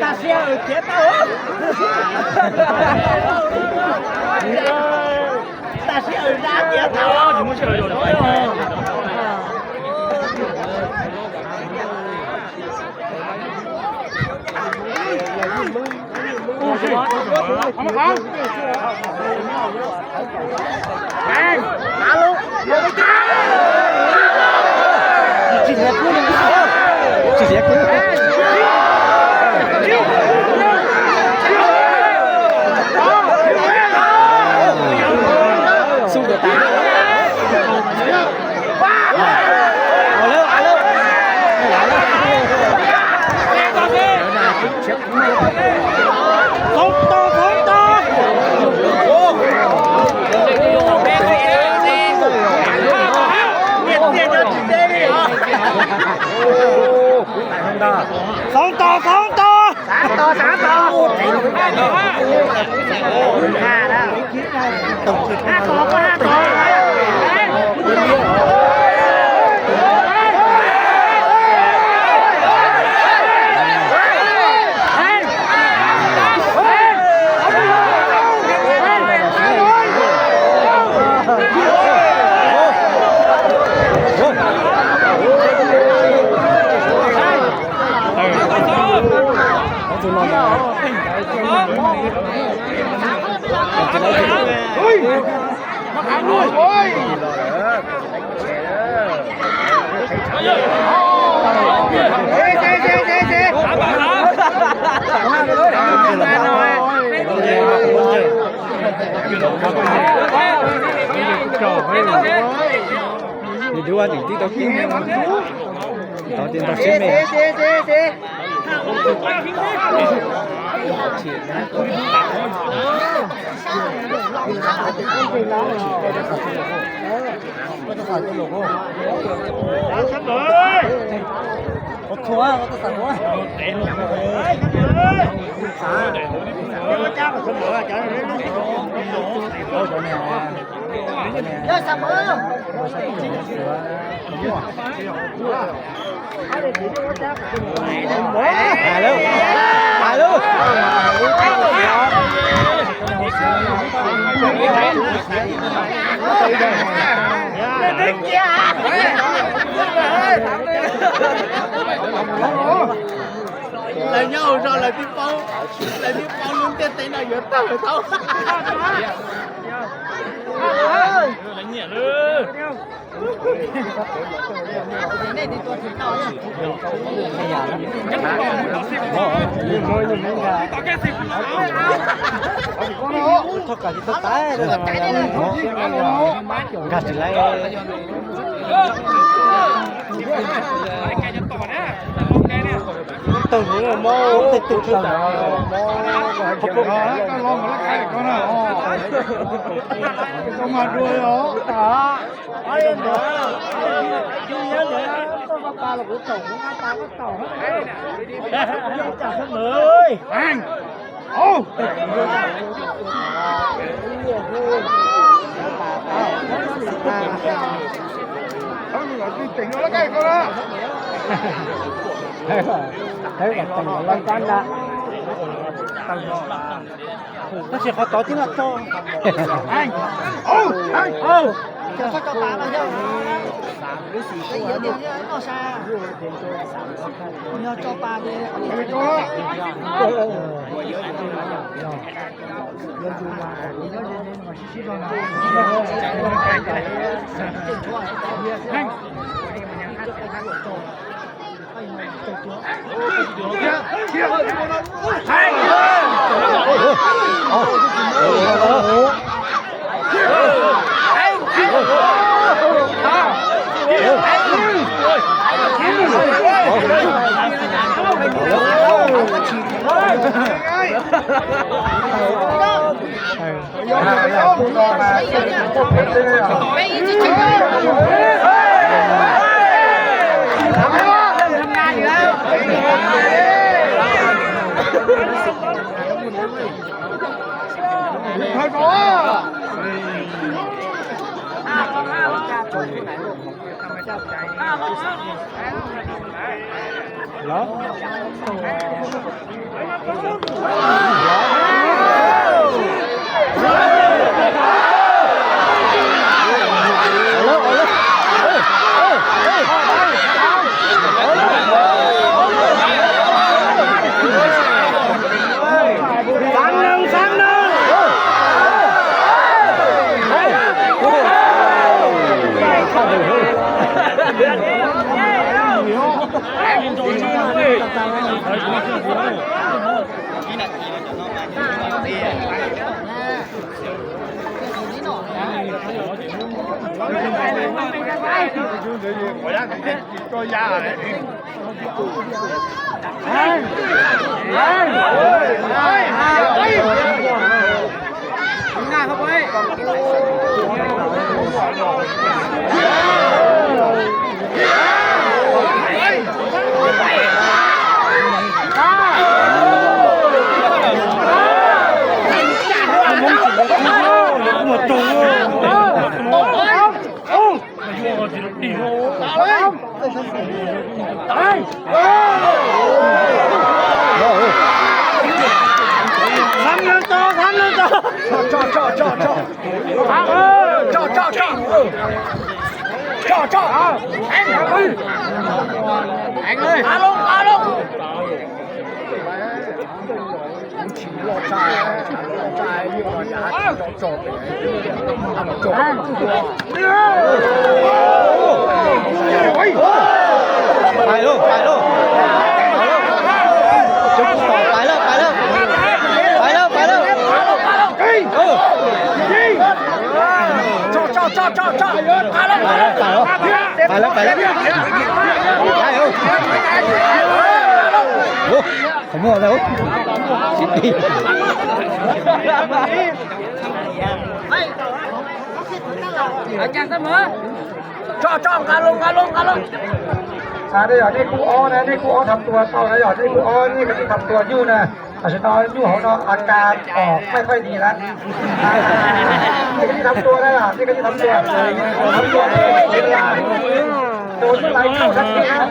Tam sim ua tiav tau. Tam sim ua tiav tau. Xoob tos, xoob tos. Xav tos, xav tos. Nws dua nws tib tau kib, tau tib tau sib me. Lawv nyob hauv zos lawv twb paub, lawv twb paub lub ntiaj teb no yuav tawg tau. Nkag tsis laib. Tawg mob tej tug tawg. Tab sis qhov tod tib no tso. Tso tso pas mas yog. Yog tso pas ces Pais lauj, pais lauj. Pais lawm, pais lawm. Pais lawm, pais lawm. Pais lawm, pais lawm. Qhov muag ntag. Tso, tso, nqa loo, nqa loo, nqa loo. Yog nej kub ob na, nej kub ob tham tua tau na, yog nej kub ob nej kov tij tham tua nyuj na. Tam sim no nyuj hauv no a kas pom meej qoj nis lawm. Nej kov tij tham tua na, nej kov tij tham tua. Tham tua, tua nyuj lais nyuj sab tim na.